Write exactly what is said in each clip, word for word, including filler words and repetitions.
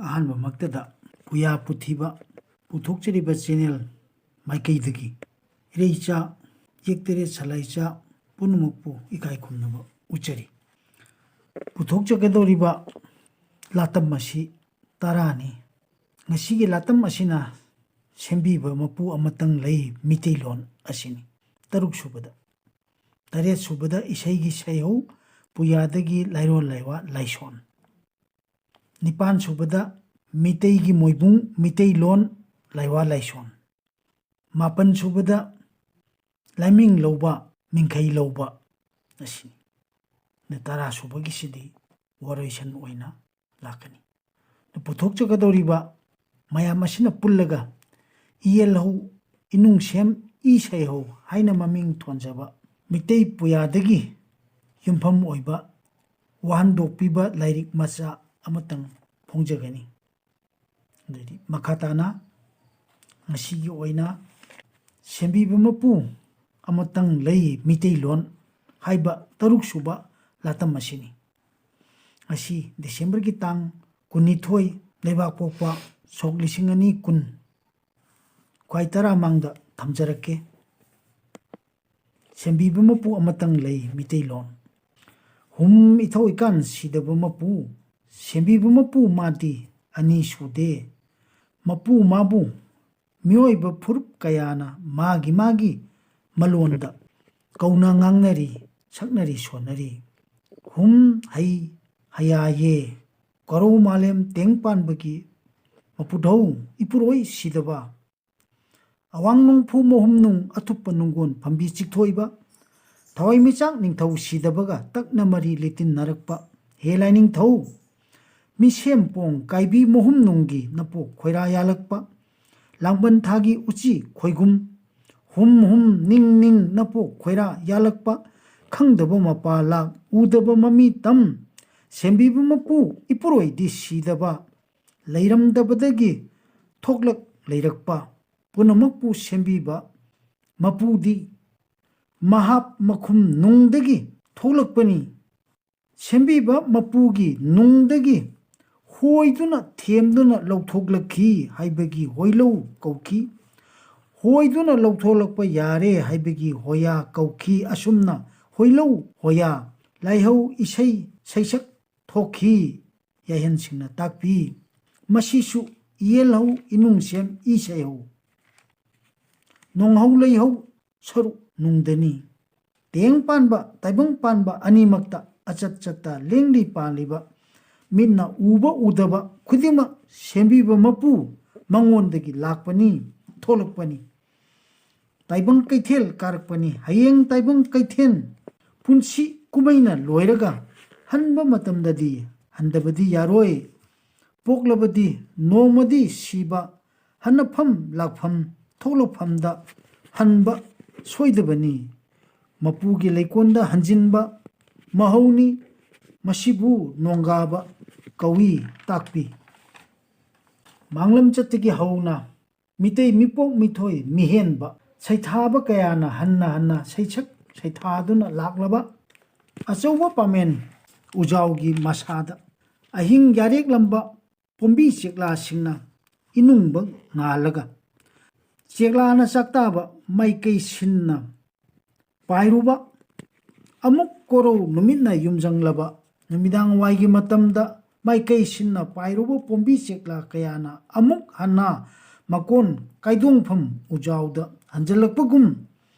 ꯑꯍꯥꯟꯕꯃꯛꯇꯗ ꯄꯨꯌꯥ ꯄꯨꯊꯤꯕ ꯄꯨꯊꯣꯛꯆꯔꯤꯕ channel ꯃꯥꯏꯀꯩꯗꯒꯤ ꯏꯔꯩꯆꯥ, ꯌꯦꯛꯇꯔꯦꯠ ꯁꯂꯥꯏꯆꯥ ꯄꯨꯝꯅꯃꯛꯄꯨ ꯏꯀꯥꯏ ꯈꯨꯝꯅꯕ ꯎꯠꯆꯔꯤ꯫ ꯄꯨꯊꯣꯛꯆꯒꯗꯧꯔꯤꯕ ꯂꯥꯇꯝ ꯑꯁꯤ ꯇꯔꯥꯅꯤ꯫ ꯉꯁꯤꯒꯤ ꯂꯥꯇꯝ ꯑꯁꯤꯅ ꯁꯦꯝꯕꯤꯕ ꯃꯄꯨ ꯑꯃꯇꯪ ꯂꯩ ꯃꯤꯇꯩꯂꯣꯟ ꯑꯁꯤꯅꯤ꯫ ꯇꯔꯨꯛ ꯁꯨꯕꯗ, ꯇꯔꯦꯠ ꯁꯨꯕꯗ ꯏꯁꯩꯒꯤ ꯁꯩꯍꯧ ꯄꯨꯌꯥꯗꯒꯤ ꯂꯥꯏꯔꯣꯜ ꯂꯥꯏꯋꯥ ꯂꯥꯏꯁꯣꯟ꯫ ꯅꯤꯄꯥꯟ ꯁꯨꯕꯗ ꯃꯤꯇꯩꯒꯤ ꯃꯣꯏꯕꯨꯡ ꯃꯤꯇꯩꯂꯣꯟ ꯂꯥꯏꯋꯥ ꯂꯥꯏꯁꯣꯟ꯫ ꯃꯥꯄꯟ ꯁꯨꯕꯗ ꯂꯥꯏꯃꯤꯡ ꯂꯧꯕ, ꯃꯤꯡꯈꯩ ꯂꯧꯕ ꯑꯁꯤꯅꯤ꯫ ꯑꯗ ꯇꯔꯥ ꯁꯨꯕꯒꯤꯁꯤꯗꯤ ꯋꯥꯔꯣꯏꯁꯟ ꯑꯣꯏꯅ ꯂꯥꯛꯀꯅꯤ꯫ ꯑꯗ ꯄꯨꯊꯣꯛꯆꯒꯗꯧꯔꯤꯕ ꯃꯌꯥꯝ ꯑꯁꯤꯅ ꯄꯨꯜꯂꯒ ꯏꯌꯦꯜꯍꯧ ꯏꯅꯨꯡꯁꯦꯝ ꯏꯁꯩꯍꯧ ꯍꯥꯏꯅ ꯃꯃꯤꯡ ꯊꯣꯟꯖꯕ ꯃꯤꯇꯩ ꯄꯨꯌꯥꯗꯒꯤ ꯌꯨꯝꯐꯝ ꯑꯣꯏꯕ ꯋꯥꯍꯟꯗꯣꯛꯄꯤꯕ ꯂꯥꯏꯔꯤꯛ ꯃꯆꯥ ꯑꯃꯇꯪ ꯐꯣꯡꯖꯒꯅꯤ꯫ ꯑꯗꯩꯗꯤ ꯃꯈꯥ ꯇꯥꯅ ꯉꯁꯤꯒꯤ ꯑꯣꯏꯅ ꯁꯦꯝꯕꯤꯕ ꯃꯄꯨ ꯑꯃꯇꯪ ꯂꯩ ꯃꯤꯇꯩꯂꯣꯟ ꯍꯥꯏꯕ ꯇꯔꯨꯛ ꯁꯨꯕ ꯂꯥꯇꯝ ꯑꯁꯤꯅꯤ꯫ ꯉꯁꯤ ꯗꯤꯁꯦꯝꯕꯔꯒꯤ ꯇꯥꯡ ꯀꯨꯟꯅꯤꯊꯣꯏ, ꯂꯩꯕꯥꯛ ꯄꯣꯛꯄ ꯁꯣꯛ ꯂꯤꯁꯤꯡ ꯑꯅꯤ ꯀꯨꯟ, ꯈ꯭ꯋꯥꯏ ꯇꯔꯥ ꯃꯥꯡꯗ ꯊꯝꯖꯔꯛꯀꯦ꯫ ꯁꯦꯝꯕꯤꯕ ꯃꯄꯨ ꯑꯃꯇꯪ ꯂꯩ ꯃꯤꯇꯩꯂꯣꯟ꯫ ꯍꯨꯝ ꯏꯊꯧ ꯏꯀꯥꯟ ꯁꯤꯗꯕ ꯃꯄꯨ, ꯁꯦꯝꯕꯤꯕ ꯃꯄꯨ ꯃꯥꯗꯤ ꯑꯅꯤ ꯁꯨꯗꯦ꯫ ꯃꯄꯨ ꯃꯥꯕꯨ ꯃꯤꯑꯣꯏꯕ ꯐꯨꯔꯨꯞ ꯀꯌꯥꯅ ꯃꯥꯒꯤ ꯃꯥꯒꯤ ꯃꯂꯣꯟꯗ ꯀꯧꯅ ꯉꯥꯡꯅꯔꯤ, ꯁꯛꯅꯔꯤ ꯁꯣꯟꯅꯔꯤ꯫ ꯍꯨꯝ ꯍꯩ ꯍꯌꯥꯌꯦ, ꯀꯔꯧ ꯃꯥꯂꯦꯝ ꯇꯦꯡ ꯄꯥꯟꯕꯒꯤ ꯃꯄꯨꯙꯧ ꯏꯄꯨꯔꯣꯏ ꯁꯤꯗꯕ꯫ ꯑꯋꯥꯡ ꯅꯣꯡꯐꯨ ꯃꯍꯨꯝ ꯅꯨꯡ ꯑꯊꯨꯞꯄ ꯅꯨꯡꯒꯣꯟ ꯐꯝꯕꯤ ꯆꯤꯛꯊꯣꯛꯏꯕ꯫ ꯊꯋꯥꯏ ꯃꯤꯆꯥꯛ ꯅꯤꯡꯊꯧ ꯁꯤꯗꯕꯒ ꯇꯛꯅ ꯃꯔꯤ ꯂꯤꯇꯤꯟꯅꯔꯛꯄ꯫ ꯍꯦ ꯂꯥꯏꯅꯤꯡꯊꯧ! ꯃꯤꯁꯦꯝ ꯄꯣꯡ ꯀꯥꯏꯕꯤ ꯃꯍꯨꯝ ꯅꯨꯡꯒꯤ ꯅꯄꯣꯛ ꯈꯣꯏꯔꯥ ꯌꯥꯜꯂꯛꯄ꯫ ꯂꯥꯡꯕꯟ ꯊꯥꯒꯤ ꯎꯆꯤ ꯈꯣꯏꯒꯨꯝ ꯍꯨꯝ ꯍꯨꯝ ꯅꯤꯡ ꯅꯤꯡ ꯅꯄꯣꯛ ꯈꯣꯏꯔꯥ ꯌꯥꯜꯂꯛꯄ꯫ ꯈꯪꯗꯕ ꯃꯄꯥ ꯂꯥꯛ ꯎꯗꯕ ꯃꯃꯤ ꯇꯝ꯫ ꯁꯦꯝꯕꯤꯕ ꯃꯄꯨ ꯏꯄꯨꯔꯣꯏꯗꯤ ꯁꯤꯗꯕ꯫ ꯂꯩꯔꯝꯗꯕꯗꯒꯤ ꯊꯣꯛꯂꯛ ꯂꯩꯔꯛꯄ꯫ ꯄꯨꯝꯅꯃꯛꯄꯨ ꯁꯦꯝꯕꯤꯕ ꯃꯄꯨꯗꯤ ꯃꯍꯥꯛ ꯃꯈꯨꯝ ꯅꯨꯡꯗꯒꯤ ꯊꯣꯛꯂꯛꯄꯅꯤ꯫ ꯁꯦꯝꯕꯤꯕ ꯃꯄꯨꯒꯤ ꯅꯨꯡꯗꯒꯤ ꯍꯣꯏꯗꯨꯅ ꯊꯦꯝꯗꯨꯅ ꯂꯧꯊꯣꯛꯂꯛꯈꯤ ꯍꯥꯏꯕꯒꯤ ꯍꯣꯏꯂꯧ ꯀꯧꯈꯤ꯫ ꯍꯣꯏꯗꯨꯅ ꯂꯧꯊꯣꯛꯂꯛꯄ ꯌꯥꯔꯦ ꯍꯥꯏꯕꯒꯤ ꯍꯣꯌꯥ ꯀꯧꯈꯤ꯫ ꯑꯁꯨꯝꯅ ꯍꯣꯏꯂꯧ ꯍꯣꯌꯥ ꯂꯥꯏꯍꯧ ꯏꯁꯩ ꯁꯩꯁꯛ ꯊꯣꯛꯈꯤ꯫ ꯌꯥꯏꯍꯟꯁꯤꯡꯅ ꯇꯥꯛꯄꯤ꯫ ꯃꯁꯤꯁꯨ ꯏꯌꯦꯜꯍꯧ ꯏꯅꯨꯡꯁꯦꯝ ꯏꯁꯩꯍꯧ ꯅꯣꯡꯍꯧ ꯂꯩꯍꯧ ꯁꯔꯨꯛ ꯅꯨꯡꯗꯅꯤ꯫ ꯇꯦꯡ ꯄꯥꯟꯕ ꯇꯥꯏꯕꯪ ꯄꯥꯟꯕ ꯑꯅꯤꯃꯛꯇ ꯑꯆꯠ ꯆꯠꯇ ꯂꯦꯡꯂꯤ ꯄꯥꯜꯂꯤꯕ ꯃꯤꯠꯅ ꯎꯕ ꯎꯗꯕ ꯈꯨꯗꯤꯡꯃꯛ ꯁꯦꯝꯕꯤꯕ ꯃꯄꯨ ꯃꯉꯣꯟꯗꯒꯤ ꯂꯥꯛꯄꯅꯤ, ꯊꯣꯛꯂꯛꯄꯅꯤ꯫ ꯇꯥꯏꯕꯪ ꯀꯩꯊꯦꯜ ꯀꯥꯔꯛꯄꯅꯤ꯫ ꯍꯌꯦꯡ ꯇꯥꯏꯕꯪ ꯀꯩꯊꯦꯜ ꯄꯨꯟꯁꯤ ꯀꯨꯝꯍꯩꯅ ꯂꯣꯏꯔꯒ ꯍꯟꯕ ꯃꯇꯝꯗꯗꯤ ꯍꯟꯗꯕꯗꯤ ꯌꯥꯔꯣꯏ꯫ ꯄꯣꯛꯂꯕꯗꯤ ꯅꯣꯡꯃꯗꯤ ꯁꯤꯕ, ꯍꯟꯅꯐꯝ ꯂꯥꯛꯐꯝ ꯊꯣꯛꯂꯛꯐꯝꯗ ꯍꯟꯕ ꯁꯣꯏꯗꯕꯅꯤ꯫ ꯃꯄꯨꯒꯤ ꯂꯩꯀꯣꯜꯗ ꯍꯟꯖꯤꯟꯕ ꯃꯍꯧꯅꯤ꯫ ꯃꯁꯤꯕꯨ ꯅꯣꯡꯒꯥꯕ ꯀꯧꯏ꯫ ꯇꯥꯛꯄꯤ꯫ ꯃꯥꯡꯂꯝ ꯆꯠꯇꯒꯤ ꯍꯧꯅ ꯃꯤꯇꯩ ꯃꯤꯄꯣꯛ ꯃꯤꯊꯣꯏ ꯃꯤꯍꯦꯟꯕ ꯁꯩꯊꯥꯕ ꯀꯌꯥꯅ ꯍꯟꯅ ꯍꯟꯅ ꯁꯩꯁꯛ ꯁꯩꯊꯥꯗꯨꯅ ꯂꯥꯛꯂꯕ ꯑꯆꯧꯕ ꯄꯥꯃꯦꯟ ꯎꯖꯥꯎꯒꯤ ꯃꯁꯥꯗ ꯑꯍꯤꯡ ꯌꯥꯔꯦꯛꯂꯝꯕ ꯄꯣꯝꯕꯤ ꯆꯦꯛꯂꯥꯁꯤꯡꯅ ꯏꯅꯨꯡꯕ ꯉꯥꯜꯂꯒ ꯆꯦꯛꯂꯥꯅ ꯆꯥꯛꯇꯥꯕ ꯃꯥꯏꯀꯩ ꯁꯤꯟꯅ ꯄꯥꯏꯔꯨꯕ ꯑꯃꯨꯛ ꯀꯣꯔꯧ ꯅꯨꯃꯤꯠꯅ ꯌꯨꯝꯖꯪꯂꯕ ꯅꯨꯃꯤꯗꯥꯡ ꯋꯥꯏꯒꯤ ꯃꯇꯝꯗ ꯃꯥꯏꯀꯩ ꯁꯤꯟꯅ ꯄꯥꯏꯔꯨꯕ ꯄꯣꯝꯕꯤ ꯆꯦꯛꯂꯥ ꯀꯌꯥꯅ ꯑꯃꯨꯛ ꯍꯟꯅ ꯃꯀꯣꯟ ꯀꯥꯏꯗꯣꯡꯐꯝ ꯎꯖꯥꯎꯗ ꯍꯟꯖꯤꯜꯂꯛꯄꯒꯨꯝ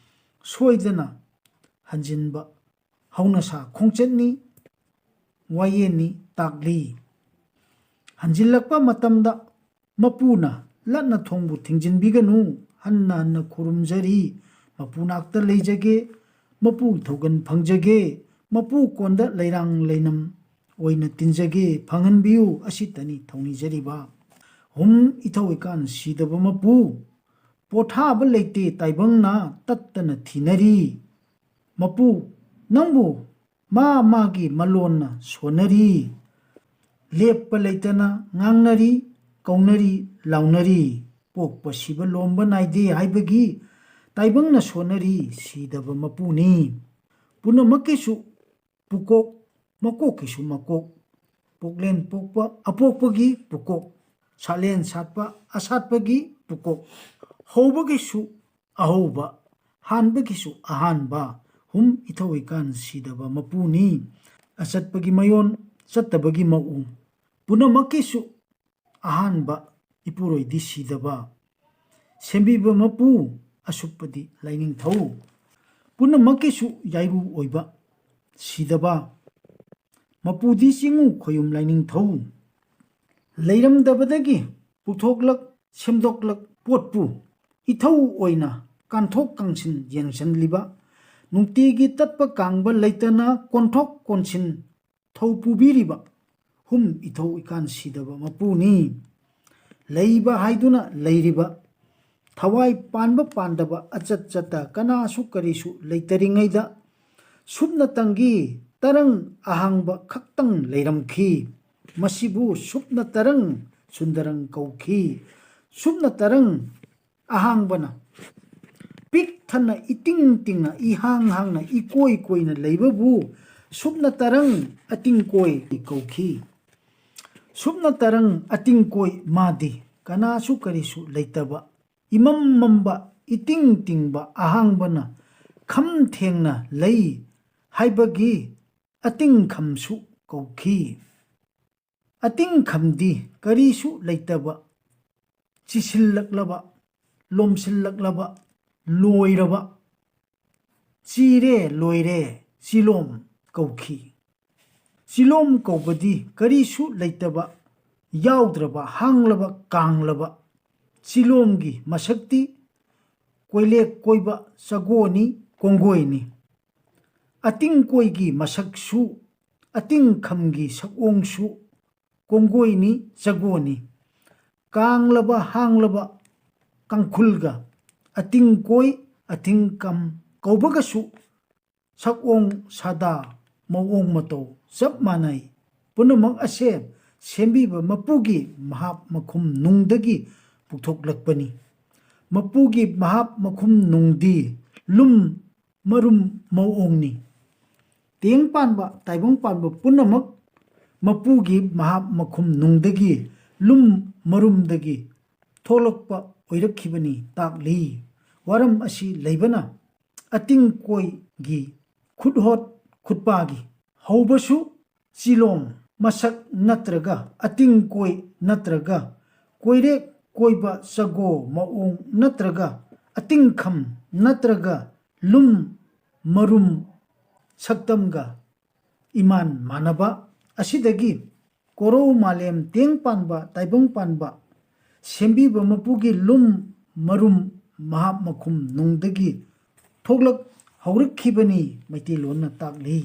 ꯁꯣꯏꯗꯅ ꯍꯟꯖꯤꯟꯕ ꯍꯧꯅꯁꯥ ꯈꯣꯡꯆꯠꯅꯤ, ꯋꯥꯌꯦꯜꯅꯤ ꯇꯥꯛꯂꯤ꯫ ꯍꯟꯖꯤꯜꯂꯛꯄ ꯃꯇꯝꯗ ꯃꯄꯨꯅ ꯂꯠꯅ ꯊꯣꯡꯕꯨ ꯊꯤꯡꯖꯤꯟꯕꯤꯒꯅꯨ, ꯍꯟꯅ ꯍꯟꯅ ꯈꯨꯔꯨꯝꯖꯔꯤ, ꯃꯄꯨ ꯅꯥꯛꯇ ꯂꯩꯖꯒꯦ, ꯃꯄꯨ ꯊꯧꯒꯟ ꯐꯪꯖꯒꯦ, ꯃꯄꯨ ꯀꯣꯟꯗ ꯂꯩꯔꯥꯡ ꯂꯩꯅꯝ ꯑꯣꯏꯅ ꯇꯤꯟꯖꯒꯦ, ꯐꯪꯍꯟꯕꯤꯌꯨ, ꯑꯁꯤꯇꯅꯤ ꯊꯧꯅꯤꯖꯔꯤꯕ꯫ ꯍꯨꯝ ꯏꯊꯧ ꯏꯀꯥꯟ ꯁꯤꯗꯕ ꯃꯄꯨ, ꯄꯣꯊꯥꯕ ꯂꯩꯇꯦ ꯇꯥꯏꯕꯪꯅ ꯇꯠꯇꯅ ꯊꯤꯅꯔꯤ꯫ ꯃꯄꯨ, ꯅꯪꯕꯨ ꯃꯥ ꯃꯥꯒꯤ ꯃꯂꯣꯟꯅ ꯁꯣꯟꯅꯔꯤ꯫ ꯂꯦꯞꯄ ꯂꯩꯇꯅ ꯉꯥꯡꯅꯔꯤ, ꯀꯧꯅꯔꯤ, ꯂꯥꯎꯅꯔꯤ꯫ ꯄꯣꯛꯄ ꯁꯤꯕ ꯂꯣꯝꯕ ꯅꯥꯏꯗꯦ ꯍꯥꯏꯕꯒꯤ ꯇꯥꯏꯕꯪꯅ ꯁꯣꯟꯅꯔꯤ ꯁꯤꯗꯕ ꯃꯄꯨꯅꯤ꯫ ꯄꯨꯝꯅꯃꯛꯀꯤꯁꯨ ꯄꯨꯀꯣꯛ, ꯃꯀꯣꯛꯀꯤꯁꯨ ꯃꯀꯣꯛ꯫ ꯄꯣꯛꯂꯦꯟ ꯄꯣꯛꯄ ꯑꯄꯣꯛꯄꯒꯤ ꯄꯨꯀꯣꯛ, ꯁꯥꯠꯂꯦꯟ ꯁꯥꯠꯄ ꯑꯁꯥꯠꯄꯒꯤ ꯄꯨꯀꯣꯛ, ꯍꯧꯕꯒꯤꯁꯨ ꯑꯍꯧꯕ, ꯍꯥꯟꯕꯒꯤꯁꯨ ꯑꯍꯥꯟꯕ, ꯍꯨꯝ ꯏꯊꯧꯏꯀꯥꯟ ꯁꯤꯗꯕ ꯃꯄꯨꯅꯤ꯫ ꯑꯆꯠꯄꯒꯤ ꯃꯌꯣꯟ, ꯆꯠꯇꯕꯒꯤ ꯃꯎ, ꯄꯨꯝꯅꯃꯛꯀꯤꯁꯨ ꯑꯍꯥꯟꯕ ꯏꯄꯨꯔꯣꯏꯗꯤ ꯁꯤꯗꯕ, ꯁꯦꯝꯕꯤꯕ ꯃꯄꯨ ꯑꯁꯨꯞꯄꯗꯤ ꯂꯥꯏꯅꯤꯡꯊꯧ, ꯄꯨꯝꯅꯃꯛꯀꯤꯁꯨ ꯌꯥꯏꯔꯨ ꯑꯣꯏꯕ ꯁꯤꯗꯕ, ꯃꯄꯨꯗꯤ ꯆꯤꯡꯉꯨ ꯈꯣꯌꯨꯝ ꯂꯥꯏꯅꯤꯡꯊꯧ꯫ ꯂꯩꯔꯝꯗꯕꯗꯒꯤ ꯄꯨꯊꯣꯛꯂꯛ ꯁꯦꯝꯗꯣꯛꯂꯛ ꯄꯣꯠꯄꯨ ꯏꯊꯧ ꯑꯣꯏꯅ ꯀꯥꯟꯊꯣꯛ ꯀꯥꯡꯁꯤꯟ ꯌꯦꯡꯁꯤꯟꯂꯤꯕ, ꯅꯨꯡꯇꯤꯒꯤ ꯇꯠꯄ ꯀꯥꯡꯕ ꯂꯩꯇꯅ ꯀꯣꯟꯊꯣꯛ ꯀꯣꯟꯁꯤꯟ ꯊꯧ ꯄꯨꯕꯤꯔꯤꯕ ꯍꯨꯝ ꯏꯊꯧ ꯏꯀꯥꯟ ꯁꯤꯗꯕ ꯃꯄꯨꯅꯤ꯫ ꯂꯩꯕ ꯍꯥꯏꯗꯨꯅ ꯂꯩꯔꯤꯕ, ꯊꯋꯥꯏ ꯄꯥꯟꯕ ꯄꯥꯟꯗꯕ ꯑꯆꯠ ꯆꯠꯇ ꯀꯅꯥꯁꯨ ꯀꯔꯤꯁꯨ ꯂꯩꯇꯔꯤꯉꯩꯗ ꯁꯨꯞꯅꯇꯪꯒꯤ ꯇꯔꯪ ꯑꯍꯥꯡꯕ ꯈꯛꯇꯪ ꯂꯩꯔꯝꯈꯤ꯫ ꯃꯁꯤꯕꯨ ꯁꯨꯞꯅ ꯇꯔꯪ ꯁꯨꯟꯗꯔꯪ ꯀꯧꯈꯤ꯫ ꯁꯨꯞꯅ ꯇꯔꯪ ꯑꯍꯥꯡꯕꯅ ꯄꯤꯛ ꯊꯟꯅ ꯏꯇꯤꯡ ꯇꯤꯡꯅ ꯏꯍꯥꯡ ꯍꯥꯡꯅ ꯏꯀꯣꯏ ꯀꯣꯏꯅ ꯂꯩꯕꯕꯨ ꯁꯨꯞꯅ ꯇꯔꯪ ꯑꯇꯤꯡꯀꯣꯏ ꯀꯧꯈꯤ꯫ ꯁꯨꯞꯅ ꯇꯔꯪ ꯑꯇꯤꯡꯀꯣꯏ ꯃꯥꯗꯤ ꯀꯅꯥꯁꯨ ꯀꯔꯤꯁꯨ ꯂꯩꯇꯕ, ꯏꯃꯝ ꯃꯝꯕ, ꯏꯇꯤꯡ ꯇꯤꯡꯕ ꯑꯍꯥꯡꯕꯅ ꯈꯝ ꯊꯦꯡꯅ ꯂꯩ ꯍꯥꯏꯕꯒꯤ ꯑꯇꯤꯡꯈꯝꯁꯨ ꯀꯧꯈꯤ꯫ ꯑꯇꯤꯡꯈꯝꯗꯤ ꯀꯔꯤꯁꯨ ꯂꯩꯇꯕ, ꯆꯤꯁꯤꯜꯂꯛꯂꯕ, ꯂꯣꯝꯁꯤꯜꯂꯛꯂꯕ, ꯂꯣꯏꯔꯕ, ꯆꯤꯔꯦ ꯂꯣꯏꯔꯦ ꯆꯤꯂꯣꯝ ꯀꯧꯈꯤ꯫ ꯆꯤꯂꯣꯝ ꯀꯧꯕꯗꯤ ꯀꯔꯤꯁꯨ ꯂꯩꯇꯕ, ꯌꯥꯎꯗ꯭ꯔꯕ, ꯍꯥꯡꯂꯕ, ꯀꯥꯡꯂꯕ꯫ ꯆꯤꯂꯣꯝꯒꯤ ꯃꯁꯛꯇꯤ ꯀꯣꯏꯂꯦꯛ ꯀꯣꯏꯕ ꯆꯒꯣꯅꯤ, ꯀꯣꯡꯒꯣꯏꯅꯤ꯫ ꯑꯇꯤꯡꯀꯣꯏꯒꯤ ꯃꯁꯛꯁꯨ, ꯑꯇꯤꯡꯈꯝꯒꯤ ꯁꯛꯑꯣꯡꯁꯨ ꯀꯣꯡꯒꯣꯏꯅꯤ, ꯆꯒꯣꯅꯤ꯫ ꯀꯥꯡꯂꯕ ꯍꯥꯡꯂꯕ ꯀꯥꯡꯈꯨꯜꯒ ꯑꯇꯤꯡꯀꯣꯏ, ꯑꯇꯤꯡꯀꯝ ꯀꯧꯕꯒꯁꯨ ꯁꯛꯑꯣꯡ ꯁꯥꯗꯥ, ꯃꯑꯣꯡ ꯃꯇꯧ ꯆꯞ ꯃꯥꯟꯅꯩ꯫ ꯄꯨꯝꯅꯃꯛ ꯑꯁꯦ ꯁꯦꯝꯕꯤꯕ ꯃꯄꯨꯒꯤ ꯃꯍꯥꯞ ꯃꯈꯨꯝ ꯅꯨꯡꯗꯒꯤ ꯄꯨꯊꯣꯛꯂꯛꯄꯅꯤ꯫ ꯃꯄꯨꯒꯤ ꯃꯍꯥꯞ ꯃꯈꯨꯝ ꯅꯨꯡꯗꯤ ꯂꯨꯝ ꯃꯔꯨꯝ ꯃꯑꯣꯡꯅꯤ꯫ ꯇꯦꯡ ꯄꯥꯟꯕ, ꯇꯥꯏꯕꯪ ꯄꯥꯟꯕ ꯄꯨꯝꯅꯃꯛ ꯃꯄꯨꯒꯤ ꯃꯍꯥꯛ ꯃꯈꯨꯝ ꯅꯨꯡꯗꯒꯤ ꯂꯨꯝ ꯃꯔꯨꯝꯗꯒꯤ ꯊꯣꯛꯂꯛꯄ ꯑꯣꯏꯔꯛꯈꯤꯕꯅꯤ ꯇꯥꯛꯂꯤ꯫ ꯋꯥꯔꯝ ꯑꯁꯤ ꯂꯩꯕꯅ ꯑꯇꯤꯡ ꯀꯣꯏꯒꯤ ꯈꯨꯠꯍꯣꯠ ꯈꯨꯠꯄꯥꯒꯤ ꯍꯧꯕꯁꯨ ꯆꯤꯂꯣꯝ ꯃꯁꯛ ꯅꯠꯇ꯭ꯔꯒ ꯑꯇꯤꯡ ꯀꯣꯏ ꯅꯠꯇ꯭ꯔꯒ ꯀꯣꯏꯔꯦꯛ ꯀꯣꯏꯕ ꯆꯒꯣ ꯃꯑꯣꯡ ꯅꯠꯇ꯭ꯔꯒ ꯑꯇꯤꯡꯈꯝ ꯅꯠꯇ꯭ꯔꯒ ꯂꯨꯝ ꯃꯔꯨꯝ ꯁꯛꯇꯝꯒ ꯏꯃꯥꯟ ꯃꯥꯟꯅꯕ ꯑꯁꯤꯗꯒꯤ ꯀꯣꯔꯧ ꯃꯥꯂꯦꯝ ꯇꯦꯡ ꯄꯥꯟꯕ ꯇꯥꯏꯕꯪ ꯄꯥꯟꯕ ꯁꯦꯝꯕꯤꯕ ꯃꯄꯨꯒꯤ ꯂꯨꯝ ꯃꯔꯨꯝ ꯃꯍꯥꯛ ꯃꯈꯨꯝ ꯅꯨꯡꯗꯒꯤ ꯊꯣꯛꯂꯛ ꯍꯧꯔꯛꯈꯤꯕꯅꯤ ꯃꯩꯇꯩꯂꯣꯟꯅ ꯇꯥꯛꯂꯤ꯫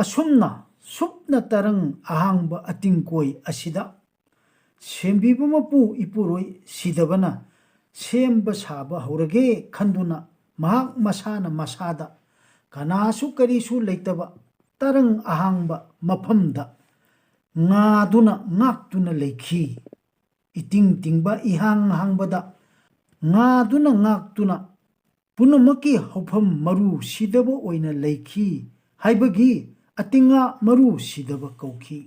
ꯑꯁꯨꯝꯅ ꯁꯨꯞꯅ ꯇꯔꯪ ꯑꯍꯥꯡꯕ ꯑꯇꯤꯡꯀꯣꯏ ꯑꯁꯤꯗ ꯁꯦꯝꯕꯤꯕ ꯃꯄꯨ ꯏꯄꯨꯔꯣꯏ ꯁꯤꯗꯕꯅ ꯁꯦꯝꯕ ꯁꯥꯕ ꯍꯧꯔꯒꯦ ꯈꯟꯗꯨꯅ ꯃꯍꯥꯛ ꯃꯁꯥꯅ ꯃꯁꯥꯗ ꯀꯅꯥꯁꯨ ꯀꯔꯤꯁꯨ ꯂꯩꯇꯕ ꯇꯔꯪ ꯑꯍꯥꯡꯕ ꯃꯐꯝꯗ ꯉꯥꯗꯨꯅ ꯉꯥꯛꯇꯨꯅ ꯂꯩꯈꯤ꯫ ꯏꯇꯤꯡ ꯇꯤꯡꯕ ꯏꯍꯥꯡ ꯍꯥꯡꯕꯗ ꯉꯥꯗꯨꯅ ꯉꯥꯛꯇꯨꯅ ꯄꯨꯝꯅꯃꯛꯀꯤ ꯍꯧꯐꯝ ꯃꯔꯨ ꯁꯤꯗꯕ ꯑꯣꯏꯅ ꯂꯩꯈꯤ ꯍꯥꯏꯕꯒꯤ ꯑꯇꯤꯡꯉꯥ ꯃꯔꯨ ꯁꯤꯗꯕ ꯀꯧꯈꯤ꯫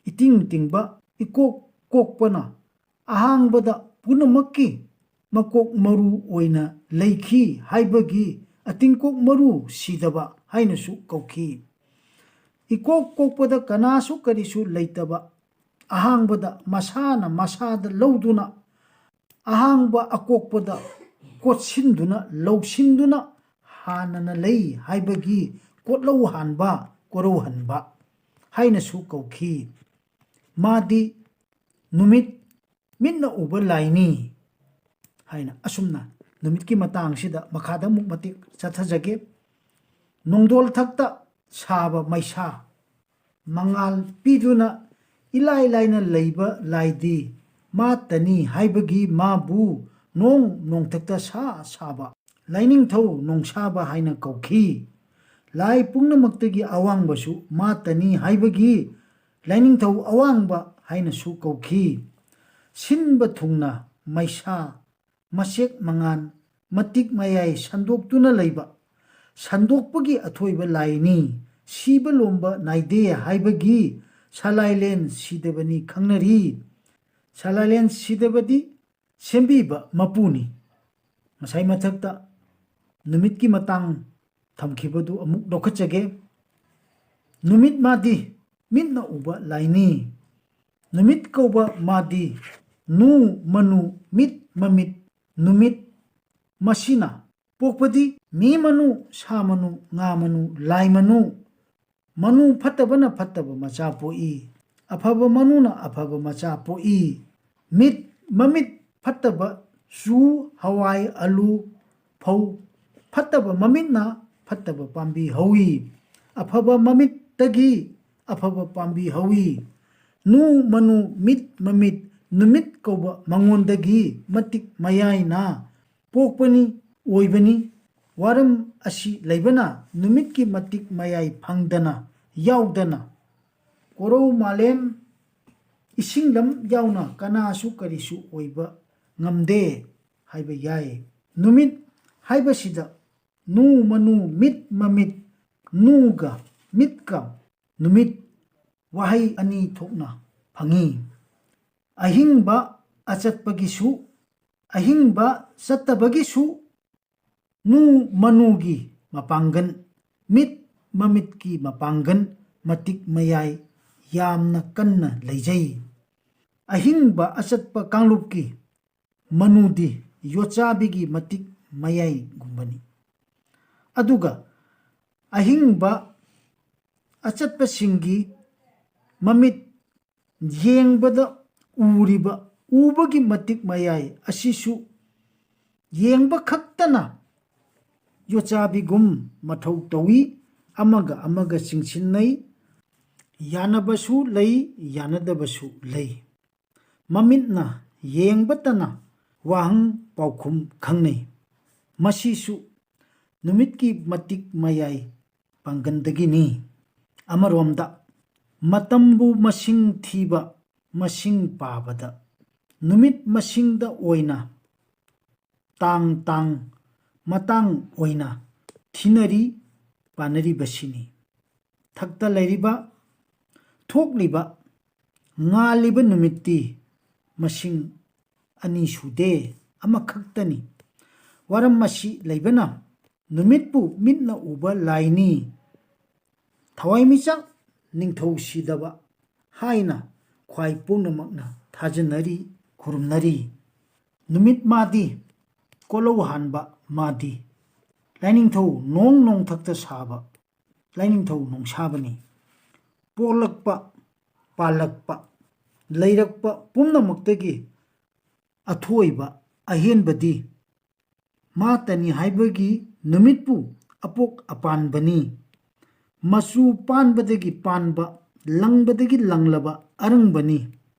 ꯏꯇꯤꯡ ꯇꯤꯡꯕ ꯏꯀꯣꯛ ꯀꯣꯛꯄꯅ ꯑꯍꯥꯡꯕꯗ ꯄꯨꯝꯅꯃꯛꯀꯤ ꯃꯀꯣꯛ ꯃꯔꯨ ꯑꯣꯏꯅ ꯂꯩꯈꯤ ꯍꯥꯏꯕꯒꯤ ꯑꯇꯤꯡꯀꯣꯛ ꯃꯔꯨ ꯁꯤꯗꯕ ꯍꯥꯏꯅꯁꯨ ꯀꯧꯈꯤ꯫ ꯏꯀꯣꯛ ꯀꯣꯛꯄꯗ ꯀꯅꯥꯁꯨ ꯀꯔꯤꯁꯨ ꯂꯩꯇꯕ ꯑꯍꯥꯡꯕꯗ ꯃꯁꯥꯅ ꯃꯁꯥꯗ ꯂꯧꯗꯨꯅ ꯑꯍꯥꯡꯕ ꯑꯀꯣꯛꯄꯗ ꯀꯣꯠꯁꯤꯟꯗꯨꯅ ꯂꯧꯁꯤꯟꯗꯨꯅ ꯍꯥꯟꯅꯅ ꯂꯩ ꯍꯥꯏꯕꯒꯤ ꯀꯣꯠꯂꯧ ꯍꯥꯟꯕ ꯀꯣꯔꯧꯍꯟꯕ ꯍꯥꯏꯅꯁꯨ ꯀꯧꯈꯤ꯫ ꯃꯥꯗꯤ ꯅꯨꯃꯤꯠ ꯃꯤꯠꯅ ꯎꯕ ꯂꯥꯏꯅꯤ ꯍꯥꯏꯅ ꯑꯁꯨꯝꯅ ꯅꯨꯃꯤꯠꯀꯤ ꯃꯇꯥꯡꯁꯤꯗ ꯃꯈꯥꯗ ꯑꯃꯨꯛ ꯃꯇꯦꯛ ꯆꯠꯊꯖꯒꯦ꯫ ꯅꯣꯡꯗꯣꯜ ꯊꯛꯇ ꯁꯥꯕ ꯃꯩꯁꯥ ꯃꯉꯥꯜ ꯄꯤꯗꯨꯅ ꯏꯂꯥꯏ ꯂꯥꯏꯅ ꯂꯩꯕ ꯂꯥꯏꯗꯤ ꯃꯥꯇꯅꯤ ꯍꯥꯏꯕꯒꯤ ꯃꯥꯕꯨ ꯅꯣꯡ ꯅꯣꯡꯊꯛꯇ ꯁꯥ ꯁꯥꯕ ꯂꯥꯏꯅꯤꯡꯊꯧ ꯅꯣꯡꯁꯥꯕ ꯍꯥꯏꯅ ꯀꯧꯈꯤ꯫ ꯂꯥꯏ ꯄꯨꯝꯅꯃꯛꯇꯒꯤ ꯑꯋꯥꯡꯕꯁꯨ ꯃꯥꯇꯅꯤ ꯍꯥꯏꯕꯒꯤ ꯂꯥꯏꯅꯤꯡꯊꯧ ꯑꯋꯥꯡꯕ ꯍꯥꯏꯅꯁꯨ ꯀꯧꯈꯤ꯫ ꯁꯤꯟꯕ ꯊꯨꯡꯅ ꯃꯩꯁꯥ ꯃꯆꯦꯛ ꯃꯉꯥꯟ ꯃꯇꯤꯛ ꯃꯌꯥꯏ ꯁꯟꯗꯣꯛꯇꯨꯅ ꯂꯩꯕ ꯁꯟꯗꯣꯛꯄꯒꯤ ꯑꯊꯣꯏꯕ ꯂꯥꯏꯅꯤ꯫ ꯁꯤꯕ ꯂꯣꯝꯕ ꯅꯥꯏꯗꯦ ꯍꯥꯏꯕꯒꯤ ꯁꯂꯥꯏꯂꯦꯟ ꯁꯤꯗꯕꯅꯤ ꯈꯪꯅꯔꯤ꯫ ꯁꯂꯥꯏꯂꯦꯟ ꯁꯤꯗꯕꯗꯤ ꯁꯦꯝꯕꯤꯕ ꯃꯄꯨꯅꯤ꯫ ꯉꯁꯥꯏ ꯃꯊꯛꯇ ꯅꯨꯃꯤꯠꯀꯤ ꯃꯇꯥꯡ ꯊꯝꯈꯤꯕꯗꯨ ꯑꯃꯨꯛ ꯂꯧꯈꯠꯆꯒꯦ꯫ ꯅꯨꯃꯤꯠ ꯃꯥꯗꯤ ꯃꯤꯠꯅ ꯎꯕ ꯂꯥꯏꯅꯤ꯫ ꯅꯨꯃꯤꯠ ꯀꯧꯕ ꯃꯥꯗꯤ ꯅꯨ, ꯃꯅꯨ, ꯃꯤꯠ, ꯃꯃꯤꯠ, ꯅꯨꯃꯤꯠ, ꯃꯁꯤꯅ ꯄꯣꯛꯄꯗꯤ ꯃꯤ ꯃꯅꯨ, ꯁꯥ ꯃꯅꯨ, ꯉꯥ ꯃꯅꯨ, ꯂꯥꯏ ꯃꯅꯨ, ꯃꯅꯨ ꯐꯠꯇꯕꯅ ꯐꯠꯇꯕ ꯃꯆꯥ ꯄꯣꯛꯏ, ꯑꯐꯕ ꯃꯅꯨꯅ ꯑꯐꯕ ꯃꯆꯥ ꯄꯣꯛꯏ꯫ ꯃꯤꯠ, ꯃꯃꯤꯠ ꯐꯠꯇꯕ ꯆꯨ, ꯍꯋꯥꯏ, ꯑꯂꯨ, ꯐꯧ꯫ ꯐꯠꯇꯕ ꯃꯃꯤꯠꯅ ꯐꯠꯇꯕ ꯄꯥꯝꯕꯤ ꯍꯧꯏ꯫ ꯑꯐꯕ ꯃꯃꯤꯠꯇꯒꯤ ꯑꯐꯕ ꯄꯥꯝꯕꯤ ꯍꯧꯏ꯫ ꯅꯨ, ꯃꯅꯨ, ꯃꯤꯠ, ꯃꯃꯤꯠ, ꯅꯨꯃꯤꯠ ꯀꯧꯕ ꯃꯉꯣꯟꯗꯒꯤ ꯃꯇꯤꯛ ꯃꯌꯥꯏꯅ ꯄꯣꯛꯄꯅꯤ, ꯑꯣꯏꯕꯅꯤ꯫ ꯋꯥꯔꯝ ꯑꯁꯤ ꯂꯩꯕꯅ ꯅꯨꯃꯤꯠꯀꯤ ꯃꯇꯤꯛ ꯃꯌꯥꯏ ꯐꯪꯗꯅ, ꯌꯥꯎꯗꯅ, ꯀꯣꯔꯧ ꯃꯥꯂꯦꯝ ꯏꯁꯤꯡ ꯂꯝ ꯌꯥꯎꯅ ꯀꯅꯥꯁꯨ ꯀꯔꯤꯁꯨ ꯑꯣꯏꯕ ꯉꯝꯗꯦ ꯍꯥꯏꯕ ꯌꯥꯏ꯫ ꯅꯨꯃꯤꯠ ꯍꯥꯏꯕꯁꯤꯗ ꯅꯨ, ꯃꯅꯨ, ꯃꯤꯠ, ꯃꯃꯤꯠ, ꯅꯨꯒ ꯃꯤꯠꯀ ꯅꯨꯃꯤꯠ ꯋꯥꯍꯩ ꯑꯅꯤ ꯊꯣꯛꯅ ꯐꯪꯏ꯫ ꯑꯍꯤꯡꯕ ꯑꯆꯠꯄꯒꯤꯁꯨ, ꯑꯍꯤꯡꯕ ꯆꯠꯇꯕꯒꯤꯁꯨ ꯅꯨ, ꯃꯅꯨꯒꯤ ꯃꯄꯥꯡꯒꯜ, ꯃꯤꯠ, ꯃꯃꯤꯠꯀꯤ ꯃꯄꯥꯡꯒꯜ ꯃꯇꯤꯛ ꯃꯌꯥꯏ ꯌꯥꯝꯅ ꯀꯟꯅ ꯂꯩꯖꯩ꯫ ꯑꯍꯤꯡꯕ ꯑꯆꯠꯄ ꯀꯥꯡꯂꯨꯞꯀꯤ ꯃꯅꯨꯗꯤ ꯌꯣꯠꯆꯥꯕꯤꯒꯤ ꯃꯇꯤꯛ ꯃꯌꯥꯏꯒꯨꯝꯕꯅꯤ꯫ ꯑꯗꯨꯒ ꯑꯍꯤꯡꯕ ꯑꯆꯠꯄꯁꯤꯡꯒꯤ ꯃꯃꯤꯠ ꯌꯦꯡꯕꯗ ꯎꯔꯤꯕ, ꯎꯕꯒꯤ ꯃꯇꯤꯛ ꯃꯌꯥꯏ ꯑꯁꯤꯁꯨ ꯌꯦꯡꯕ ꯈꯛꯇꯅ ꯌꯣꯠꯆꯥꯕꯤꯒꯨꯝ ꯃꯊꯧ ꯇꯧꯏ꯫ ꯑꯃꯒ ꯑꯃꯒ ꯆꯤꯡꯁꯤꯟꯅꯩ꯫ ꯌꯥꯅꯕꯁꯨ ꯂꯩ, ꯌꯥꯅꯗꯕꯁꯨ ꯂꯩ꯫ ꯃꯃꯤꯠꯅ ꯌꯦꯡꯕꯇꯅ ꯋꯥꯍꯪ ꯄꯥꯎꯈꯨꯝ ꯈꯪꯅꯩ꯫ ꯃꯁꯤꯁꯨ ꯅꯨꯃꯤꯠꯀꯤ ꯃꯇꯤꯛ ꯃꯌꯥꯏ ꯄꯥꯡꯒꯟꯗꯒꯤꯅꯤ꯫ ꯑꯃꯔꯣꯝꯗ, ꯃꯇꯝꯕꯨ ꯃꯁꯤꯡ ꯊꯤꯕ, ꯃꯁꯤꯡ ꯄꯥꯕꯗ ꯅꯨꯃꯤꯠ ꯃꯁꯤꯡꯗ ꯑꯣꯏꯅ ꯇꯥꯡ ꯇꯥꯡ ꯃꯇꯥꯡ ꯑꯣꯏꯅ ꯊꯤꯅꯔꯤ, ꯄꯥꯅꯔꯤꯕꯁꯤꯅꯤ꯫ ꯊꯛꯇ ꯂꯩꯔꯤꯕ, ꯊꯣꯛꯂꯤꯕ, ꯉꯥꯜꯂꯤꯕ ꯅꯨꯃꯤꯠꯇꯤ ꯃꯁꯤꯡ ꯑꯅꯤ ꯁꯨꯗꯦ, ꯑꯃꯈꯛꯇꯅꯤ꯫ ꯋꯥꯔꯝ ꯑꯁꯤ ꯂꯩꯕꯅ ꯅꯨꯃꯤꯠꯄꯨ ꯃꯤꯠꯅ ꯎꯕ ꯂꯥꯏꯅꯤ, ꯊꯋꯥꯏꯃꯤꯆꯥꯛ ꯅꯤꯡꯊꯧ ꯁꯤꯗꯕ ꯍꯥꯏꯅ ꯈ꯭ꯋꯥꯏ ꯄꯨꯝꯅꯃꯛꯅ ꯊꯥꯖꯅꯔꯤ, ꯈꯨꯔꯨꯝꯅꯔꯤ꯫ ꯅꯨꯃꯤꯠ ꯃꯥꯗꯤ, ꯀꯣꯂꯧ ꯍꯥꯟꯕ ꯃꯥꯗꯤ, ꯂꯥꯏꯅꯤꯡꯊꯧ ꯅꯣꯡ ꯅꯣꯡꯊꯛꯇ ꯁꯥꯕ ꯂꯥꯏꯅꯤꯡꯊꯧ ꯅꯣꯡꯁꯥꯕꯅꯤ꯫ ꯄꯣꯛꯂꯛꯄ, ꯄꯥꯜꯂꯛꯄ, ꯂꯩꯔꯛꯄ ꯄꯨꯝꯅꯃꯛꯇꯒꯤ ꯑꯊꯣꯏꯕ ꯑꯍꯦꯟꯕꯗꯤ ꯃꯥꯇꯅꯤ ꯍꯥꯏꯕꯒꯤ ꯅꯨꯃꯤꯠꯄꯨ ꯑꯄꯣꯛ ꯑꯄꯥꯟꯕꯅꯤ꯫ ꯃꯆꯨ ꯄꯥꯟꯕꯗꯒꯤ ꯄꯥꯟꯕ, ꯂꯪꯕꯗꯒꯤ ꯂꯪꯂꯕ ꯑꯔꯪꯕꯅꯤ꯫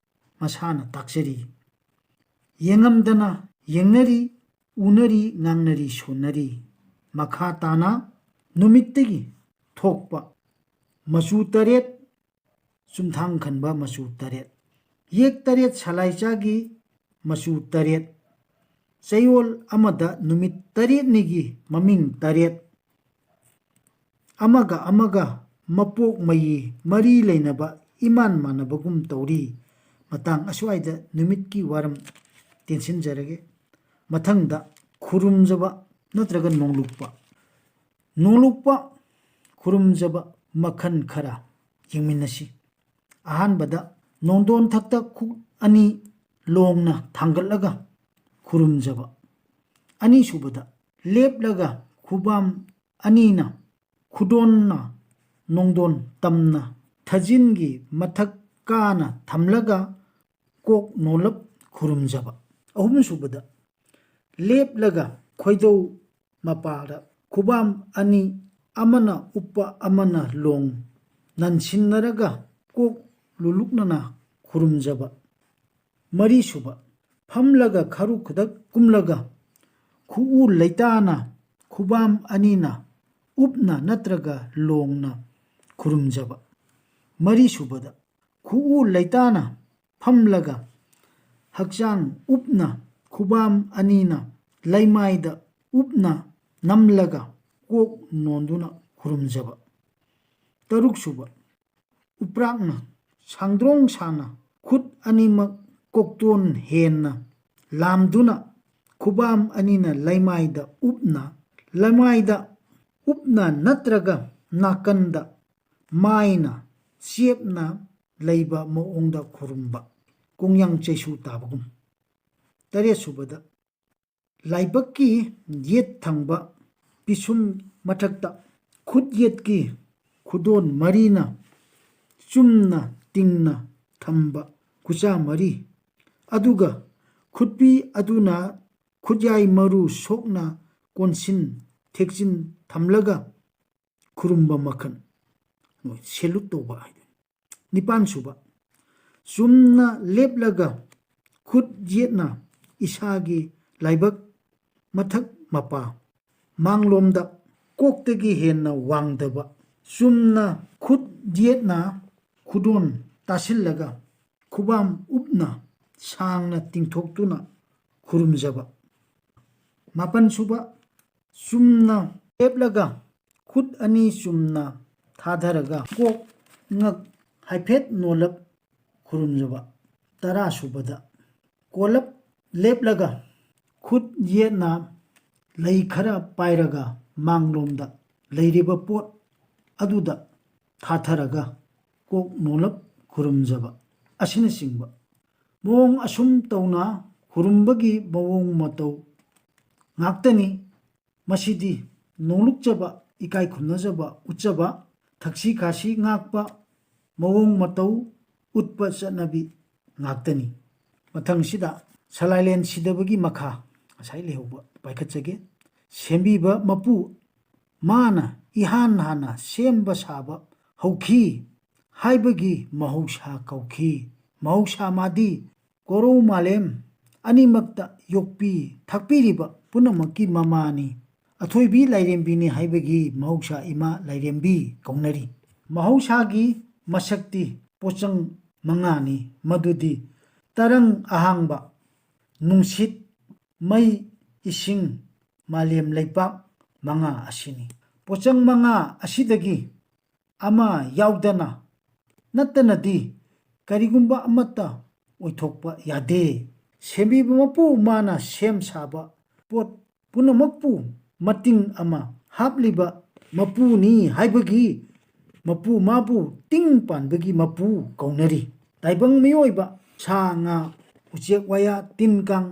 ꯃꯁꯥꯅ ꯇꯥꯛꯆꯔꯤ꯫ ꯌꯦꯡꯉꯝꯗꯅ ꯌꯦꯡꯅꯔꯤ, ꯎꯅꯔꯤ, ꯉꯥꯡꯅꯔꯤ, ꯁꯣꯟꯅꯔꯤ꯫ ꯃꯈꯥ ꯇꯥꯅ ꯅꯨꯃꯤꯠꯇꯒꯤ ꯊꯣꯛꯄ ꯃꯆꯨ ꯇꯔꯦꯠ, ꯆꯨꯝꯊꯥꯡ ꯈꯟꯕ ꯃꯆꯨ ꯇꯔꯦꯠ, ꯌꯦꯛ ꯇꯔꯦꯠ ꯁꯂꯥꯏꯆꯥꯒꯤ ꯃꯆꯨ ꯇꯔꯦꯠ, ꯆꯌꯣꯜ ꯑꯃꯗ ꯅꯨꯃꯤꯠ ꯇꯔꯦꯠꯅꯤꯒꯤ ꯃꯃꯤꯡ ꯇꯔꯦꯠ, ꯑꯃꯒ ꯑꯃꯒ ꯃꯄꯣꯛ ꯃꯌꯤ ꯃꯔꯤ ꯂꯩꯅꯕ ꯏꯃꯥꯟ ꯃꯥꯟꯅꯕꯒꯨꯝ ꯇꯧꯔꯤ꯫ ꯃꯇꯥꯡ ꯑꯁ꯭ꯋꯥꯏꯗ ꯅꯨꯃꯤꯠꯀꯤ ꯋꯥꯔꯝ ꯇꯦꯟꯁꯤꯟꯖꯔꯒꯦ꯫ ꯃꯊꯪꯗ ꯈꯨꯔꯨꯝꯖꯕ ꯅꯠꯇ꯭ꯔꯒ ꯅꯣꯡꯂꯨꯛꯄ꯫ ꯅꯣꯡꯂꯨꯛꯄ ꯈꯨꯔꯨꯝꯖꯕ ꯃꯈꯜ ꯈꯔ ꯌꯦꯡꯃꯤꯟꯅꯁꯤ꯫ ꯑꯍꯥꯟꯕꯗ ꯅꯣꯡꯗꯣꯟꯊꯛꯇ ꯈꯨꯠ ꯑꯅꯤ ꯂꯣꯡꯅ ꯊꯥꯡꯒꯠꯂꯒ ꯈꯨꯔꯨꯝꯖꯕ꯫ ꯑꯅꯤꯁꯨꯕꯗ ꯂꯦꯞꯂꯒ ꯈꯨꯕꯥꯝ ꯑꯅꯤꯅ ꯈꯨꯗꯣꯟꯅ ꯅꯣꯡꯗꯣꯟ ꯇꯝꯅ ꯊꯥꯖꯤꯟꯒꯤ ꯃꯊꯛ ꯀꯥꯅ ꯊꯝꯂꯒ ꯀꯣꯛ ꯅꯣꯜꯂꯞ ꯈꯨꯔꯨꯝꯖꯕ꯫ ꯑꯍꯨꯝꯁꯨꯕꯗ ꯂꯦꯞꯂꯒ ꯈꯣꯏꯗꯧ ꯃꯄꯥꯗ ꯈꯨꯕꯥꯝ ꯑꯅꯤ, ꯑꯃꯅ ꯎꯞꯄ ꯑꯃꯅ ꯂꯣꯡ ꯅꯟꯁꯤꯟꯅꯔꯒ ꯀꯣꯛ ꯂꯨꯂꯨꯛꯅꯅ ꯈꯨꯔꯨꯝꯖꯕ꯫ ꯃꯔꯤꯁꯨꯕ, ꯐꯝꯂꯒ ꯈꯔꯨ ꯈꯨꯗꯛ ꯀꯨꯝꯂꯒ ꯈꯨꯎ ꯂꯩꯇꯥꯅ ꯈꯨꯕꯥꯝ ꯑꯅꯤꯅ ꯎꯞꯅ ꯅꯠꯇ꯭ꯔꯒ ꯂꯣꯡꯅ ꯈꯨꯔꯨꯝꯖꯕ꯫ ꯃꯔꯤꯁꯨꯕꯗ, ꯈꯨꯎ ꯂꯩꯇꯥꯅ ꯐꯝꯂꯒ ꯍꯛꯆꯥꯡ ꯎꯞꯅ ꯈꯨꯕꯥꯝ ꯑꯅꯤꯅ ꯂꯩꯃꯥꯏꯗ ꯎꯞꯅ ꯅꯝꯂꯒ ꯀꯣꯛ ꯅꯣꯟꯗꯨꯅ ꯈꯨꯔꯨꯝꯖꯕ꯫ ꯇꯔꯨꯛꯁꯨꯕ, ꯎꯄ꯭ꯔꯥꯛꯅ ꯁꯥꯡꯗ꯭ꯔꯣꯡ ꯁꯥꯡꯅ ꯈꯨꯠ ꯑꯅꯤꯃꯛ ꯀꯣꯛꯇꯣꯟ ꯍꯦꯟꯅ ꯂꯥꯝꯗꯨꯅ ꯈꯨꯕꯥꯝ ꯑꯅꯤꯅ ꯂꯩꯃꯥꯏꯗ ꯎꯞꯅ, ꯂꯩꯃꯥꯏꯗ ꯎꯞꯅ ꯅꯠꯇ꯭ꯔꯒ ꯅꯥꯀꯟꯗ ꯃꯥꯏꯅ ꯆꯦꯞꯅ ꯂꯩꯕ ꯃꯑꯣꯡꯗ ꯈꯨꯔꯨꯝꯕ꯫ ꯀꯣꯡꯌꯥꯡ ꯆꯩꯁꯨ ꯇꯥꯕꯒꯨꯝ꯫ ꯇꯔꯦꯠꯁꯨꯕꯗ, ꯂꯥꯏꯕꯛꯀꯤ ꯌꯦꯠ ꯊꯪꯕ ꯄꯤꯁꯨꯝ ꯃꯊꯛꯇ ꯈꯨꯠ ꯌꯦꯠꯀꯤ ꯈꯨꯗꯣꯟ ꯃꯔꯤꯅ ꯆꯨꯝꯅ ꯇꯤꯡꯅ ꯊꯝꯕ ꯈꯨꯆꯥ ꯃꯔꯤ, ꯑꯗꯨꯒ ꯈꯨꯠꯄꯤ ꯑꯗꯨꯅ ꯈꯨꯠꯌꯥꯏ ꯃꯔꯨ ꯁꯣꯛꯅ ꯀꯣꯟꯁꯤꯟ ꯊꯦꯛꯆꯤꯟ ꯊꯝꯂꯒ ꯈꯨꯔꯨꯝꯕ ꯃꯈꯜ, ꯁꯦꯂꯨꯠ ꯇꯧꯕ ꯍꯥꯏꯗꯨꯅꯤ꯫ ꯅꯤꯄꯥꯟꯁꯨꯕ, ꯆꯨꯝꯅ ꯂꯦꯞꯂꯒ ꯈꯨꯠ ꯌꯦꯠꯅ ꯏꯁꯥꯒꯤ ꯂꯥꯏꯕꯛ ꯃꯊꯛ ꯃꯄꯥ ꯃꯥꯡꯂꯣꯝꯗ ꯀꯣꯛꯇꯒꯤ ꯍꯦꯟꯅ ꯋꯥꯡꯗꯕ ꯆꯨꯝꯅ ꯈꯨꯠ ꯌꯦꯠꯅ ꯈꯨꯗꯣꯟ ꯇꯥꯁꯤꯜꯂꯒ ꯈꯨꯕꯥꯝ ꯎꯞꯅ ꯁꯥꯡꯅ ꯇꯤꯡꯊꯣꯛꯇꯨꯅ ꯈꯨꯔꯨꯝꯖꯕ꯫ ꯃꯥꯄꯟꯁꯨꯕ, ꯆꯨꯝꯅ ꯂꯦꯞꯂꯒ ꯈꯨꯠ ꯑꯅꯤ ꯆꯨꯝꯅ ꯊꯥꯗꯔꯒ ꯀꯣꯛ ꯉꯛ ꯍꯥꯏꯐꯦꯠ ꯅꯣꯜꯂꯞ ꯈꯨꯔꯨꯝꯖꯕ꯫ ꯇꯔꯥꯁꯨꯕꯗ, ꯀꯣꯜꯂꯞ ꯂꯦꯞꯂꯒ ꯈꯨꯠ ꯌꯦꯠꯅ ꯂꯩ ꯈꯔ ꯄꯥꯏꯔꯒ ꯃꯥꯡꯂꯣꯝꯗ ꯂꯩꯔꯤꯕ ꯄꯣꯠ ꯑꯗꯨꯗ ꯊꯥꯊꯔꯒ ꯀꯣꯛ ꯅꯣꯜꯂꯞ ꯈꯨꯔꯨꯝꯖꯕ ꯑꯁꯤꯅꯆꯤꯡꯕ ꯃꯑꯣꯡ ꯑꯁꯨꯝ ꯇꯧꯅ ꯈꯨꯔꯨꯝꯕꯒꯤ ꯃꯑꯣꯡ ꯃꯇꯧ ꯉꯥꯛꯇꯅꯤ꯫ ꯃꯁꯤꯗꯤ ꯅꯣꯡꯂꯨꯛꯆꯕ, ꯏꯀꯥꯏ ꯈꯨꯝꯅꯖꯕ ꯎꯠꯆꯕ, ꯊꯛꯁꯤ ꯈꯥꯁꯤ ꯉꯥꯛꯄ, ꯃꯑꯣꯡ ꯃꯇꯧ ꯎꯠꯄ ꯆꯠꯅꯕꯤ ꯉꯥꯛꯇꯅꯤ꯫ ꯃꯊꯪꯁꯤꯗ ꯁꯂꯥꯏꯂꯦꯟ ꯁꯤꯗꯕꯒꯤ ꯃꯈꯥ ꯉꯁꯥꯏ ꯂꯩꯍꯧꯕ ꯄꯥꯏꯈꯠꯆꯒꯦ꯫ ꯁꯦꯝꯕꯤꯕ ꯃꯄꯨ ꯃꯥꯅ ꯏꯍꯥꯟ ꯍꯥꯟꯅ ꯁꯦꯝꯕ ꯁꯥꯕ ꯍꯧꯈꯤ ꯍꯥꯏꯕꯒꯤ ꯃꯍꯧꯁꯥ ꯀꯧꯈꯤ꯫ ꯃꯍꯧꯁꯥ ꯃꯥꯗꯤ ꯀꯣꯔꯧ ꯃꯥꯂꯦꯝ ꯑꯅꯤꯃꯛꯇ ꯌꯣꯛꯄꯤ ꯊꯥꯛꯄꯤꯔꯤꯕ ꯄꯨꯝꯅꯃꯛꯀꯤ ꯃꯃꯥꯅꯤ꯫ ꯑꯊꯣꯏꯕꯤ ꯂꯥꯏꯔꯦꯝꯕꯤꯅꯤ ꯍꯥꯏꯕꯒꯤ ꯃꯍꯧꯁꯥ ꯏꯃꯥ ꯂꯥꯏꯔꯦꯝꯕꯤ ꯀꯧꯅꯔꯤ꯫ ꯃꯍꯧꯁꯥꯒꯤ ꯃꯁꯛꯇꯤ ꯄꯣꯠꯆꯪ ꯃꯉꯥꯅꯤ, ꯃꯗꯨꯗꯤ ꯇꯔꯪ ꯑꯍꯥꯡꯕ, ꯅꯨꯡꯁꯤꯠ, ꯃꯩ, ꯏꯁꯤꯡ, ꯃꯥꯂꯦꯝ ꯂꯩꯄꯥꯛ ꯃꯉꯥ ꯑꯁꯤꯅꯤ꯫ ꯄꯣꯠꯆꯪ ꯃꯉꯥ ꯑꯁꯤꯗꯒꯤ ꯑꯃ ꯌꯥꯎꯗꯅ ꯅꯠꯇꯅꯗꯤ ꯀꯔꯤꯒꯨꯝꯕ ꯑꯃꯠꯇ ꯑꯣꯏꯊꯣꯛꯄ ꯌꯥꯗꯦ꯫ ꯁꯦꯝꯕꯤꯕ ꯃꯄꯨ ꯃꯥꯅ ꯁꯦꯝ ꯁꯥꯕ ꯄꯣꯠ ꯄꯨꯝꯅꯃꯛꯄꯨ ꯃꯇꯤꯡ ꯑꯃ ꯍꯥꯞꯂꯤꯕ ꯃꯄꯨꯅꯤ ꯍꯥꯏꯕꯒꯤ ꯃꯄꯨ ꯃꯥꯕꯨ ꯇꯤꯡ ꯄꯥꯟꯕꯒꯤ ꯃꯄꯨ ꯀꯧꯅꯔꯤ꯫ ꯇꯥꯏꯕꯪ ꯃꯤꯑꯣꯏꯕ ꯁꯥ ꯉꯥ, ꯎꯆꯦꯛ ꯋꯥꯌꯥ, ꯇꯤꯟ ꯀꯥꯡ,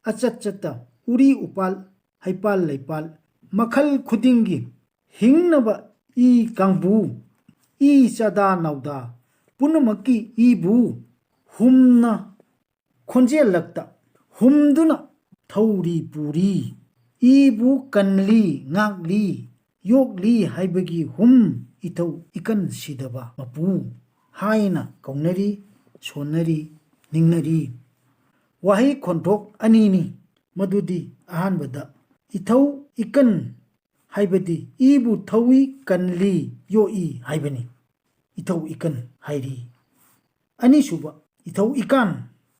ꯑꯆꯠ ꯆꯠꯇ, ꯎꯔꯤ ꯎꯄꯥꯜ, ꯍꯩꯄꯥꯜ ꯂꯩꯄꯥꯜ ꯃꯈꯜ ꯈꯨꯗꯤꯡꯒꯤ ꯍꯤꯡꯅꯕ ꯏ ꯀꯥꯡꯕꯨ, ꯏ ꯆꯥꯗꯥ ꯅꯥꯎꯗꯥ ꯄꯨꯝꯅꯃꯛꯀꯤ ꯏꯕꯨ ꯍꯨꯝꯅ ꯈꯣꯟꯖꯦꯜꯂꯛꯇ ꯍꯨꯝꯗꯨꯅ ꯊꯧꯔꯤ ꯄꯨꯔꯤ꯫ ꯏꯕꯨ ꯀꯟꯂꯤ, ꯉꯥꯛꯂꯤ, ꯌꯣꯛꯂꯤ ꯍꯥꯏꯕꯒꯤ ꯍꯨꯝ ꯏꯊꯧ ꯏꯀꯟ ꯁꯤꯗꯕ ꯃꯄꯨ ꯍꯥꯏꯅ ꯀꯧꯅꯔꯤ, ꯁꯣꯟꯅꯔꯤ, ꯅꯤꯡꯅꯔꯤ꯫ ꯋꯥꯍꯩ ꯈꯣꯟꯊꯣꯛ ꯑꯅꯤꯅꯤ꯫ ꯃꯗꯨꯗꯤ ꯑꯍꯥꯟꯕꯗ ꯏꯊꯧ ꯏꯀꯟ ꯍꯥꯏꯕꯗꯤ ꯏꯕꯨ ꯊꯧꯏ, ꯀꯟꯂꯤ, ꯌꯣꯛꯏ ꯍꯥꯏꯕꯅꯤ꯫ ꯏꯊꯧ ꯏꯀꯟ ꯍꯥꯏꯔꯤ꯫ ꯑꯅꯤꯁꯨꯕ, ꯏꯊꯧ ꯏꯀꯥꯟ꯫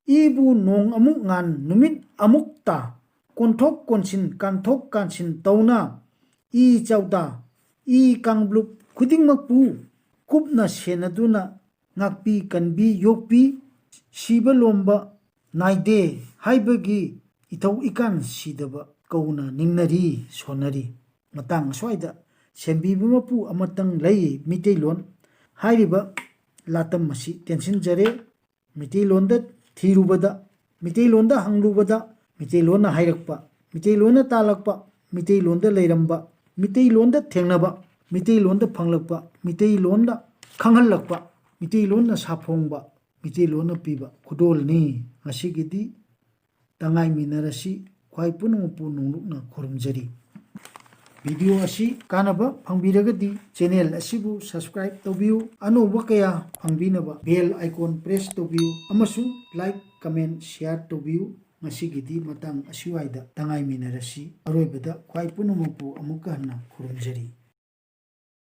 ꯏꯕꯨ ꯅꯣꯡ ꯑꯃꯨꯛ ꯉꯥꯟ, ꯅꯨꯃꯤꯠ ꯑꯃꯨꯛ ꯇꯥ, ꯀꯣꯟꯊꯣꯛ ꯀꯣꯟꯁꯤꯟ, ꯀꯥꯟꯊꯣꯛ ꯀꯥꯟꯁꯤꯟ ꯇꯧꯅ ꯏ ꯆꯥꯎꯗꯥ, ꯏ ꯀꯥꯡꯂꯨꯞ ꯈꯨꯗꯤꯡꯃꯛꯄꯨ ꯀꯨꯞꯅ ꯁꯦꯟꯅꯗꯨꯅ ꯉꯥꯛꯄꯤ ꯀꯟꯕꯤ ꯌꯣꯛꯄꯤ, ꯁꯤꯕ ꯂꯣꯝꯕ ꯅꯥꯏꯗꯦ ꯍꯥꯏꯕꯒꯤ ꯏꯊꯧ ꯏꯀꯥꯟ ꯁꯤꯗꯕ ꯀꯧꯅ ꯅꯤꯡꯅꯔꯤ, ꯁꯣꯟꯅꯔꯤ꯫ ꯃꯇꯥꯡ ꯑꯁ꯭ꯋꯥꯏꯗ ꯁꯦꯝꯕꯤꯕ ꯃꯄꯨ ꯑꯃꯇꯪ ꯂꯩ, ꯃꯤꯇꯩꯂꯣꯟ ꯍꯥꯏꯔꯤꯕ ꯂꯥꯇꯝ ꯑꯁꯤ ꯇꯦꯟꯁꯤꯟꯖꯔꯦ꯫ ꯃꯤꯇꯩꯂꯣꯟꯗ ꯊꯤꯔꯨꯕꯗ, ꯃꯤꯇꯩꯂꯣꯟꯗ ꯍꯪꯂꯨꯕꯗ, ꯃꯤꯇꯩꯂꯣꯟꯅ ꯍꯥꯏꯔꯛꯄ, ꯃꯤꯇꯩꯂꯣꯟꯅ ꯇꯥꯜꯂꯛꯄ, ꯃꯤꯇꯩꯂꯣꯟꯗ ꯂꯩꯔꯝꯕ, ꯃꯤꯇꯩꯂꯣꯟꯗ ꯊꯦꯡꯅꯕ, ꯃꯤꯇꯩꯂꯣꯟꯗ ꯐꯪꯂꯛꯄ, ꯃꯤꯇꯩꯂꯣꯟꯗ ꯈꯪꯍꯜꯂꯛꯄ, ꯃꯤꯇꯩꯂꯣꯟꯅ ꯁꯥꯐꯣꯡꯕ, ꯃꯤꯇꯩꯂꯣꯟꯅ ꯄꯤꯕ ꯈꯨꯗꯣꯜꯅꯤ꯫ ꯉꯁꯤꯒꯤꯗꯤ ꯇꯉꯥꯏꯃꯤꯟꯅꯔꯁꯤ꯫ ꯈ꯭ꯋꯥꯏ ꯄꯨꯝꯅꯃꯛꯄꯨ ꯅꯣꯡꯂꯨꯛꯅ ꯈꯨꯔꯨꯝꯖꯔꯤ꯫ ꯚꯤꯗꯤꯑꯣ ꯑꯁꯤ ꯀꯥꯟꯅꯕ ꯐꯪꯕꯤꯔꯒꯗꯤ ꯆꯦꯅꯦꯜ ꯑꯁꯤꯕꯨ ꯁꯕꯁꯀ꯭ꯔꯥꯏꯕ ꯇꯧꯕꯤꯌꯨ꯫ ꯑꯅꯧꯕ ꯀꯌꯥ ꯐꯪꯕꯤꯅꯕ ꯕꯦꯜ ꯑꯥꯏꯀꯣꯟ ꯄ꯭ꯔꯦꯁ ꯇꯧꯕꯤꯌꯨ ꯑꯃꯁꯨꯡ ꯂꯥꯏꯛ, ꯀꯃꯦꯟ, ꯁꯤꯌꯥꯔ ꯇꯧꯕꯤꯌꯨ꯫ ꯉꯁꯤꯒꯤꯗꯤ ꯃꯇꯥꯡ ꯑꯁꯤꯋꯥꯏꯗ ꯇꯉꯥꯏꯃꯤꯟꯅꯔꯁꯤ꯫ ꯑꯔꯣꯏꯕꯗ ꯈ꯭ꯋꯥꯏ ꯄꯨꯝꯅꯃꯛꯄꯨ ꯑꯃꯨꯛꯀ ꯍꯟꯅ ꯈꯨꯔꯨꯝꯖꯔꯤ꯫